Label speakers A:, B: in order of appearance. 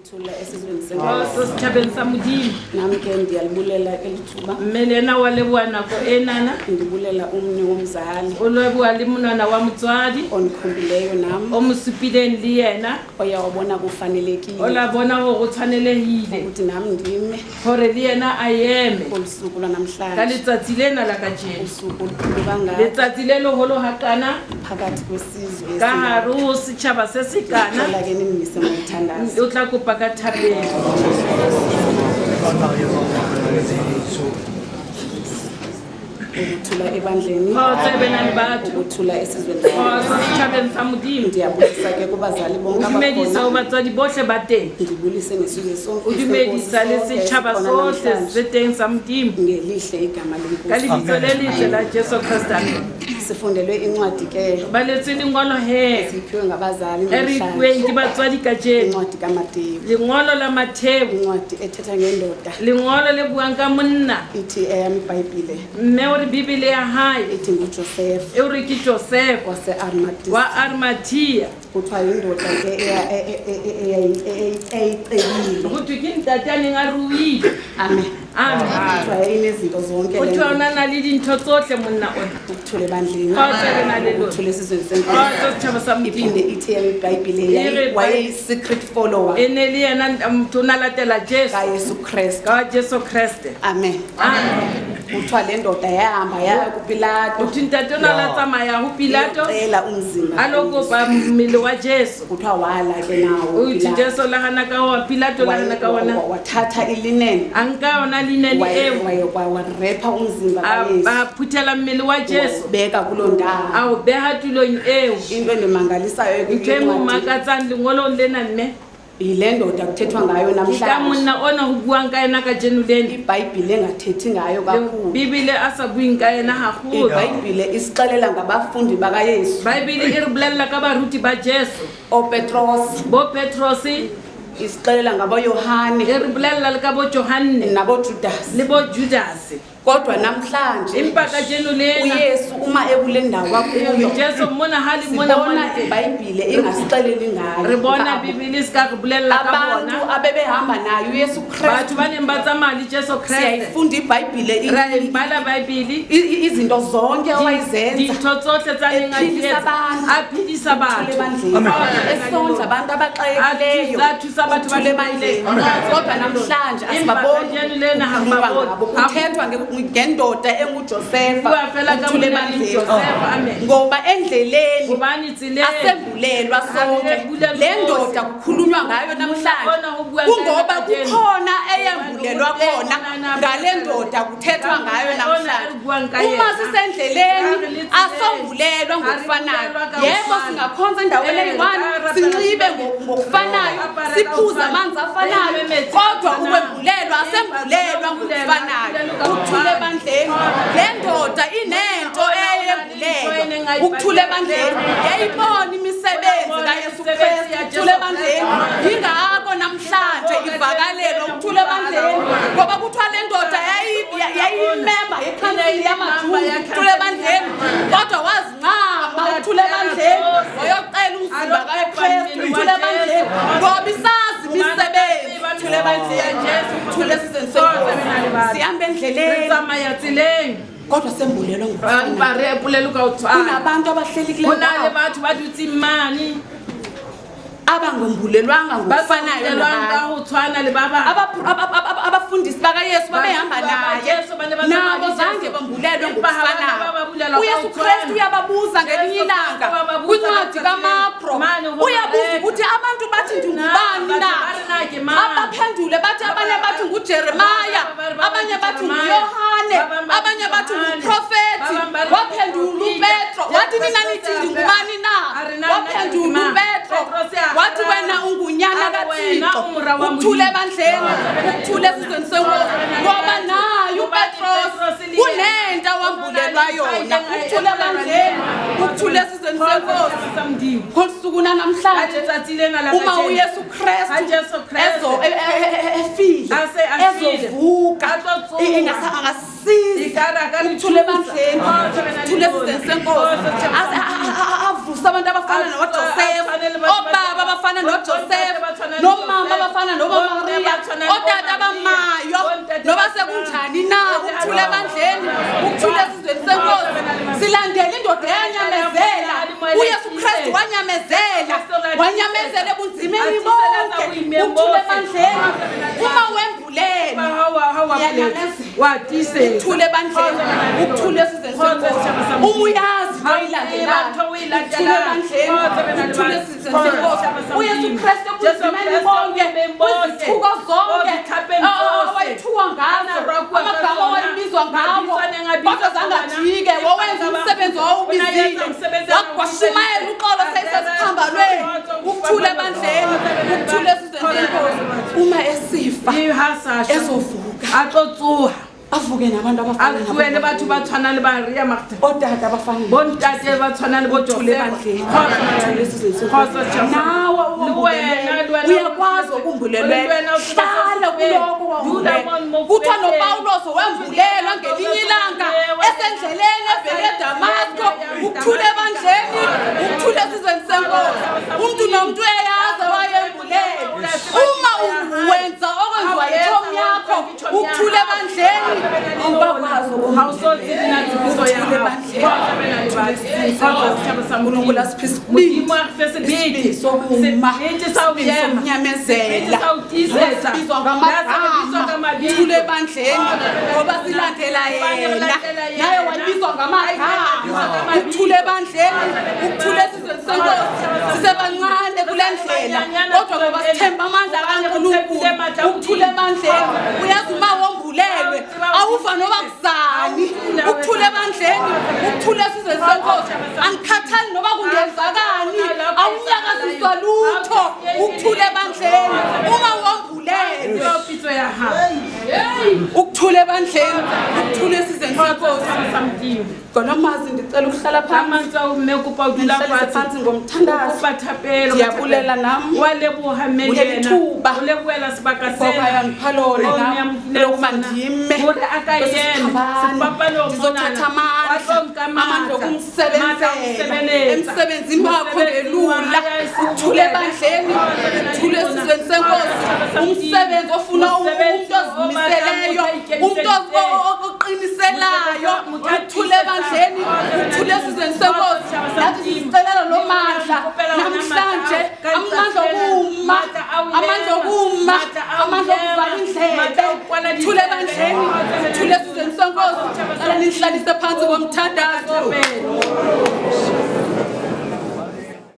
A: Ukuthula esizweni
B: Kgotso
A: senkosi.
B: setjhabeng sa Modimo.
A: Nami ke ndiyalibulela eli thuba.
B: Mme le ena wa leboha nako enana.
A: Ndibulela umni womzali
B: O leboha le monwana wa motswadi
A: ondikhombileyo nam
B: o mo supileng le yena.
A: Oye wabona
B: O
A: kufanelekile
B: la bona hore o tshwanelehile
A: ukuthi nam ndime
B: hore le yena a eme
A: kolu suku
B: ka
A: lwanamhlanje.
B: letsatsi lena la kajeno.
A: Usuku olukhulu kangaka
B: Letsatsi le leholo hakana
A: phakathi kwesizwe
B: ka hare ho setjhaba se sekana.
A: esingaka. Ke nindimise ngomthandazo.
B: O tla kopa ka thapelo.
A: Ukuthula ebandleni.
B: Kgotso e be na le batho.
A: Ukuthula esizweni.
B: Kgotso setjhabeng sa Modimo.
A: Ndiyabulisa ke kubazali
B: O
A: bonke
B: dumedisa ho
A: abakhona.
B: batswadi bohle ba teng.
A: Ndibulise nesizwe sonke
B: O dumedisa le
A: senkosi sonke
B: setjhaba
A: esikhona
B: sohle
A: namhlanje.
B: se teng sa Modimo.
A: Ngelihle igama
B: Ka
A: lenkosi.
B: lebitso le letle la Jesu Kreste. Amen.
A: Sifundelwe incwadi ke
B: Baletswe lengolo he
A: siphiwe ngabazali
B: e re
A: namhlanje.
B: fuweng ke batswadi kajeno.
A: Incwadi kaMateyu.
B: Lengolo la Matheo.
A: Incwadi ethetha ngendoda.
B: Lengolo le buang ka monna.
A: Ithi eyam iBhayibhile
B: Mme o re Bibele ya hae
A: ithi nguJoseph
B: e o re ke Joseph
A: wase-Arimathea.
B: wa Arimathea.
A: Kuthiwa yindoda ke eyayicebile.
B: Ho thwe ke ntate a neng a ruile.
A: Amen.
B: Amen.
A: Kuthiwa yayinezinto zonke
B: Ho
A: le
B: thwe o
A: ndoda.
B: na na le dintho tsohle monna ona.
A: Ukuthula ebandleni.
B: Kgotso e be na le lona.
A: Ukuthula esizweni senkosi.
B: Kgotso setjhaba sa Modimo.
A: Iphinde ithi eyam iBhayibhile
B: E re
A: wayeyi-secret follower
B: E ne le yena motho o na latela Jesu.
A: kaYesu Kristu.
B: Ka Jesu Kreste.
A: Amen.
B: Amen.
A: Kuthiwa le ndoda yahamba yaya kuPilato
B: Ho thwe ntate o na la tsamaya ho Pilato
A: iyocela umzimba
B: a lo kopa mmele wa Jesu.
A: Kuthiwa wala ke nawo
B: O itse
A: uPilato.
B: Jesu la hana ka wa Pilato la hana ka ona.
A: Wathatha ilinen
B: A nka yona linene eo.
A: warepha umzimba
B: A
A: kaYesu
B: a phuthela mmele wa Jesu.
A: Beka kuloo ndawo.
B: A o beha tulong eo.
A: Into endimangalisayo
B: Ntho e mo
A: kule ncwadi
B: makatsang lengolong lena mme
A: yile ndoda kuthethwa ngayo
B: ke ka
A: namhlanje.
B: monna ona ho buang ka yena kajeno lena.
A: IBhayibhile engathethi ngayo kakhulu.
B: Bibele a sa bueng ka yena haholo.
A: IBhayibhile isixelela ngabafundi bakaYesu.
B: Bible e re bolella ka baruti ba Jesu.
A: OoPetros.
B: Bo Petros.
A: Isixelela ngaboYohane.
B: E re bolella le ka bo Johanne.
A: NaboJudas.
B: Le bo Judas.
A: Kodwa namhlanje
B: Empa kajeno lena
A: uYesu uma ekule ndawo akuyo
B: Jesu mona ha le mona
A: sibona
B: mona
A: iBhayibhile ingasixeleli ngayo.
B: Re bona Bibele se ka re bolella ka
A: Abantu
B: bona.
A: abebehamba naye uYesu
B: Batho
A: Kristu
B: ba neng ba tsamaya le Jesu Kreste.
A: siyayifunda iBhayibhile
B: Ra e bala Bible.
A: izinto zonke owayezenza
B: Dintho tsohle tsa neng a di
A: Ephilisa
B: etsa.
A: abantu.
B: A phedisa batho.
A: Ebandleni esondla abantu abaxakekileyo.
B: A thusa batho ba
A: Uthule ebandleni. Kodwa namhlanje
B: Empa
A: asibaboni
B: kajeno lena ha
A: kukhulunywa
B: ba bone.
A: ngabo. Kuthethwa ngendoda enguJosefa.
B: Bua fela ka
A: Uthule
B: monna e leng
A: ebandleni.
B: Josefa, amen.
A: Ngoba endleleni
B: Hobane tseleng
A: asembulelwa sonke.
B: Ha re bulelwe
A: Le
B: tsohle.
A: ndoda kukhulunywa ngayo namhlanje
B: Monna ona ho bua ka
A: kungoba
B: yena kajeno.
A: kukhona eyambulelwa
B: Hobane o
A: khona
B: teng ona
A: ngale ndoda kuthethwa ngayo
B: Ona
A: namhlanje.
B: re buang ka
A: Uma
B: yena.
A: sisendleleni
B: Ha re le tseleng.
A: asambulelwa
B: Ha re
A: ngokufanayo.
B: bulelwa ka ho
A: Yebo
B: tshwana.
A: singakhonza endaweni
B: Eh,
A: eyi-one,
B: ka rapela
A: sinxibe
B: sebakeng.
A: ngokufanayo,
B: Re apare ka ho
A: siphuze
B: tshwana.
A: amanzi afanayo,
B: Re nwe metsi
A: kodwa
B: a tshwanang.
A: ukwembulelwa
B: Empa
A: asembulelwa
B: ukwembulelwa,
A: ngokufanayo.
B: asembulelwa ka ho
A: Ukuthula
B: tshwana.
A: ebandleni. Le ndoda inento eyembulelwa. Ukuthula ebandleni. Yayibona imisebenzi kaYesu Kristu. Ukuthula ebandleni. Yingakho namhlanje ivakalelwa ukuthula ebandleni. Ngoba kuthiwa le ndoda yayiyimemba yekhansili yamaJuda. Ukuthula ebandleni. Kodwa wazincama ukuthula ebandleni. Wayocela umzimba kaKristu. Ukuthula ebandleni. Ngoba isazi imisebenzi. Ukuthula ebandleni. Ukuthula esizweni senkosi. Sihamba
B: Re
A: endleleni.
B: tsamaya tseleng.
A: Kodwa sembulelwa ngokufanayo.
B: Empa re epolelwe ka ho tshwana.
A: Kunabantu abahleli kule
B: Ho na le
A: ndawo
B: batho ba dutseng mane
A: abangembulelwanga
B: ba sa
A: ngokufanayo
B: bulelwang ka
A: nabanye.
B: ho tshwana le ba bang.
A: Abafundisi bakaYesu babehamba
B: Ba
A: naye.
B: Jesu ba ne ba tsamaya
A: Nabo
B: le
A: zange
B: Jesu.
A: bambulelwe
B: Empa ha ba
A: ngokufanayo.
B: ba ba bulelwa ka
A: uYesu
B: ho tshwana.
A: Kristu uyababuza ngelinye
B: Jesu
A: ilanga
B: Kristu uyababuza
A: kwincwadi
B: letsatsi
A: kaMakro.
B: lena. Mane ho
A: Uyabuza
B: Mareka.
A: ukuthi abantu bathi ndingubani
B: Na,
A: na?
B: batho ba re na ke mang?
A: Abaphendule bathi abanye bathi nguJeremiah,
B: Ba bang ba re
A: abanye bathi
B: Jeremiah.
A: nguYohane,
B: Ba bang ba re
A: abanye bathi
B: Johane.
A: nguprofethi.
B: Ba bang ba re
A: Waphendula
B: Peter.
A: uPetro wathi nina nithi
B: Jesu
A: ndingubani na?
B: A re na nna ke
A: Waphendula
B: mang?
A: uPetro
B: Petros a
A: wathi
B: araba.
A: wena ungunyana
B: A re wena
A: kaThixo.
B: o mora wa
A: Ukuthula
B: Modimo.
A: ebandleni, ukuthula esizweni senkosi. Ngoba naye uPetros kunento awambulelwa yona. Ukuthula ebandleni, ukuthula esizweni senkosi. Ngolu suku
B: Ka
A: namhlanje
B: letsatsi lena la
A: uma
B: kajeno.
A: uYesu Kristu
B: Ha Jesu Kreste.
A: efile,
B: A se a shwele.
A: ezovuka,
B: A tlo tsoha.
A: angasiza
B: Ekare a ka re
A: ukuthula
B: thusa.
A: ebandleni,
B: Kgotso be na le
A: ukuthula
B: lona.
A: esizweni senkosi.
B: Kgotso, tjhaba sa Modimo.
A: Avuse abantu abafana
B: A
A: noJoseph,
B: tshwane le batho ba
A: obaba abafana abafana noJoseph, nomama abafana noboMaria, otata abamayo noba sekunjani na, ukuthula ebandleni, ukuthula esizweni senkosi. Silandela indoda eyanyamezela. UYesu Kristu wanyamezela, wanyamezela ebunzimeni bonke, ukuthula ebandleni. Uma wembulelwe, ukuthula ebandleni, ukuthula esizweni senkosi. Uma uyazi oyilandelayo, ukuthula ebandleni, ukuthula esizweni senkosi. UYesu Kristu ebunzimeni bonke, kwizithuko zonke awayethukwa ngazo, amagama awayebizwa ngawo, kodwa zangajike, wawenza umsebenzi wawubizile, washumayela uxolo seyisesiphambanweni. Ukuthula ebandleni, ukuthula esizweni senkosi. Uma esifa, ezovuka,
B: a tlo tsoha,
A: avuke nabantu
B: a
A: abafana
B: tsohe le batho ba tshwanang le Maria Magdalene,
A: otata abafana
B: bontate ba tshwanang le bo
A: Uthule
B: Joseph.
A: ebandleni, uthule esizweni senkosi. Nawe
B: Le wena,
A: owambulelweyo, uyakwazi okumbulelweyo, hlala kuloko owambulelwe. Kuthiwa noPawulos wembulelwa ngelinye ilanga esendleleni ebheke eDamasko. Ukuthula ebandleni, ukuthula esizweni senkosi. Umntu nomntu uyayazi wayembulelwe. Uma wenza okwenziwa yitshomi yakho, ukuthula ebandleni, awubakwazi.
B: Ha o so tsebe na tsebiso ya
A: Ukuthula
B: hao.
A: ebandleni.
B: Unkulunkulu
A: uNkulunkulu asiphe
B: Modimo a re fe sebete.
A: isibindi sokuma,
B: Sebete sa ho
A: isibindi
B: ema.
A: sokunyamezela.
B: Sebete sa ho tiisetsa.
A: Sibizwa
B: La se re bitswa ka
A: ngamagama,
B: mabitso.
A: thule ebandleni ngoba silandela
B: Hobane re
A: yena.
B: latela yena.
A: Naye wayibizwa ngamagama. Ukuthula ebandleni, ukuthula esizweni senkosi. Sisebancane kule ndlela, kodwa ngoba sithemba amandla kaNkulunkulu. Ukuthula ebandleni, uyazi uma wombulelwe awuva noba kuzani. Ukuthula ebandleni, ukuthula esizweni senkosi. Angikhathali noba kungenzakani, awunyakaziswa lutho. Ukuthula ebandleni uma wombulelwe,
B: Tseba pitso ya hao.
A: ukuthula ebandleni, ukuthula esizweni senkosi.
B: Sa Modimo.
A: Ngolamazi ndicela ukuhlala
B: Ka
A: phansi,
B: mantswe ao mme kopa o dula
A: ndihlalise
B: fatshe.
A: phansi ngomthandazo.
B: Kopa thapelo.
A: Ndiyabulela nam
B: Wa leboha mme le
A: Kuleli
B: yena.
A: thuba.
B: O lebohela sebaka
A: ngoba
B: sena.
A: yangipha lona
B: Oh,
A: nam
B: mme a mo fileng
A: lokuba
B: sona.
A: ndime
B: Hore a ka
A: kwesi
B: ema.
A: siphambano.
B: Sefapanong
A: Ndizothatha
B: monana. Wa tlo
A: amandla,
B: nka
A: amandla
B: matla.
A: okumsebenzela
B: Matla a ho sebeletsa.
A: emsebenzini wakho
B: Mosebetsing wa
A: ngelula.
B: hae a
A: Ukuthula ebandleni, ukuthula esizweni senkosi. Umsebenzi ofuna
B: Mosebetsi
A: umntu ozimiseleyo,
B: o batlang
A: umntu
B: motho a
A: oqiniselayo. Ukuthula ebandleni, ukuthula esizweni senkosi. Nathi sisicelela loo mandla namhlanje, amandla okuma, amandla okuma, amandla okuvala indlebe. Thula ebandleni, thula esizweni senkosi. Cela nihlalise phansi ngomthandazo.